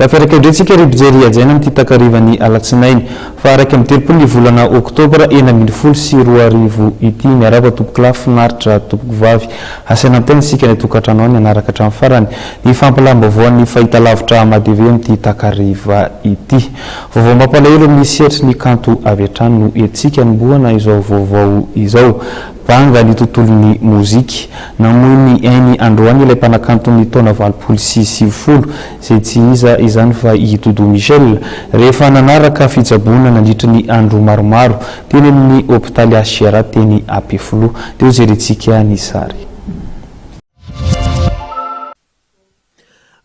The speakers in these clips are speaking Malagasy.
Tafiaraka indray tsika ry mpijery hajaina amin'ity takarivan'ny alatsinainy faha 31 ny volana oktobra 2016 ity. Miarahaba tompokolahy finaritra tompokovavy. Asaina miteny isika any an-tokantrano any hanaraka hatramin'ny farany ny fampilam-baovaon'ny fahitalavitra Amadv amin'ity takariva ity. Vaovao mampalahelo amin'ny sehatry ny kanto avy hatrany no entintsika hanombohana izao vaovao izao. Banga ny tontolon'ny mozika. Namoy ny ainy androany ilay mpanakanton'ny taona 90, izay tsy iza izany fa i Doudou Michel, rehefa nanaraka fitsaboana nandritry ny andro maromaro teny amin'ny hopitaly HCRA teny Ampefiloha. Dia hojerentsika ny sary.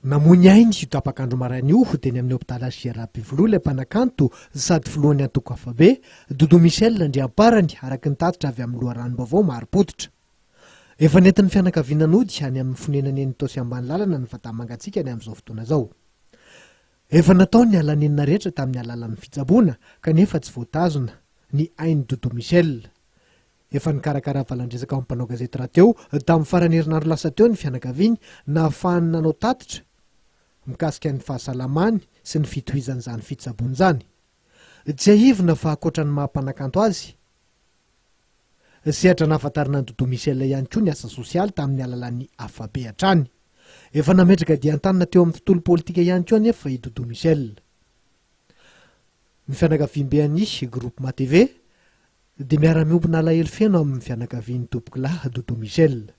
Namoy ny ainy io tapak'andro maraina io teny amin'ny hopitaly HCR Ampefiloha ilay mpanakanto sady filohan'ny antoko Afabe, Doudou Michel Andriamparany, araka ny tatitra avy amin'ny loharanom-baovao marim-pototra. Efa nentin'ny fianakaviana nody any amin'ny fonenany eny Itaosy Ambanilalana ny vata-mangatsiakany amin'izao fotoana izao. Efa natao ny ala-nenina rehetra tamin'ny alalan'ny fitsaboana kanefa tsy voatazona ny ain'i Doudou Michel. Efa nikarakara valan-dresaka ho mpanao gazety rahateo tamin'ny faran'ny herinandro lasa teo ny fianakaviany nahafahany nanao tatitra mikasika ny fahasalamany sy ny fitohizan'izany fitsaboana izany. Tsiahivina fa ankoatra ny maha mpanakanto azy, sehatra nahafantarana an'i Doudou Michel ihany koa ny asa sosialy tamin'ny alalan'ny Afabe hatrany. Efa nametraka dian-tanana teo amin'ny tontolo politika ihany koa anefa i Doudou Michel. Ny fianakaviambe an'ny Groupe Matv dia miara-miombona alahelo feno amin'ny fianakavian'i Tompokolahy Doudou Michel.